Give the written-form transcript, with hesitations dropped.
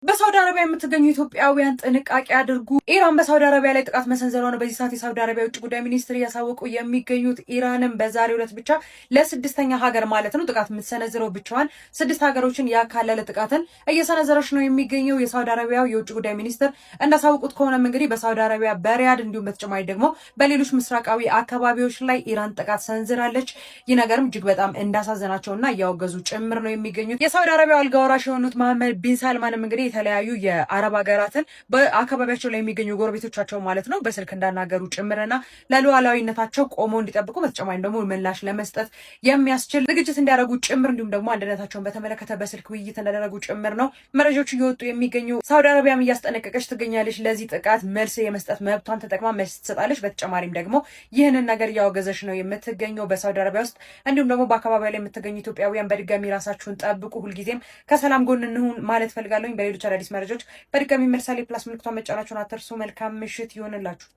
በሳውዲ አረቢያ የምትገኙ ኢትዮጵያውያን ጥንቃቄ አድርጉ። ኢራን በሳውዲ አረቢያ ላይ ጥቃት መሰንዘሯ ነው በዚህ ሰዓት የሳውዲ አረቢያ የውጭ ጉዳይ ሚኒስትር እያሳወቁ የሚገኙት። ኢራንም በዛሬው ዕለት ብቻ ለስድስተኛ ሀገር ማለት ነው ጥቃት የምትሰነዝረው ብቻዋን ስድስት ሀገሮችን ያካለለ ጥቃትን እየሰነዘረች ነው የሚገኘው። የሳውዲ አረቢያው የውጭ ጉዳይ ሚኒስትር እንዳሳወቁት ከሆነም እንግዲህ በሳውዲ አረቢያ በሪያድ እንዲሁም በተጨማሪ ደግሞ በሌሎች ምስራቃዊ አካባቢዎች ላይ ኢራን ጥቃት ሰንዝራለች። ይህ ነገርም እጅግ በጣም እንዳሳዘናቸውና እያወገዙ ጭምር ነው የሚገኙት። የሳውዲ አረቢያ አልጋ ወራሽ የሆኑት መሐመድ ቢን ሳልማንም እንግዲህ የተለያዩ የአረብ ሀገራትን በአካባቢያቸው ላይ የሚገኙ ጎረቤቶቻቸው ማለት ነው በስልክ እንዳናገሩ ጭምርና ለሉዓላዊነታቸው ቆመው እንዲጠብቁ በተጨማሪም ደግሞ ምላሽ ለመስጠት የሚያስችል ዝግጅት እንዲያደርጉ ጭምር እንዲሁም ደግሞ አንድነታቸውን በተመለከተ በስልክ ውይይት እንዳደረጉ ጭምር ነው መረጃዎቹ እየወጡ የሚገኙ። ሳውዲ አረቢያም እያስጠነቀቀች ትገኛለች። ለዚህ ጥቃት መልስ የመስጠት መብቷን ተጠቅማ መልስ ትሰጣለች። በተጨማሪም ደግሞ ይህንን ነገር እያወገዘች ነው የምትገኘው በሳውዲ አረቢያ ውስጥ እንዲሁም ደግሞ በአካባቢ ላይ የምትገኙ ኢትዮጵያውያን በድጋሚ ራሳችሁን ጠብቁ፣ ሁልጊዜም ከሰላም ጎን እንሁን ማለት ፈልጋለሁኝ። በሌሎች አዳዲስ መረጃዎች በድጋሚ መልሳሌ plus ምልክቷን መጫናችሁን አትርሱ። መልካም ምሽት ይሆንላችሁ።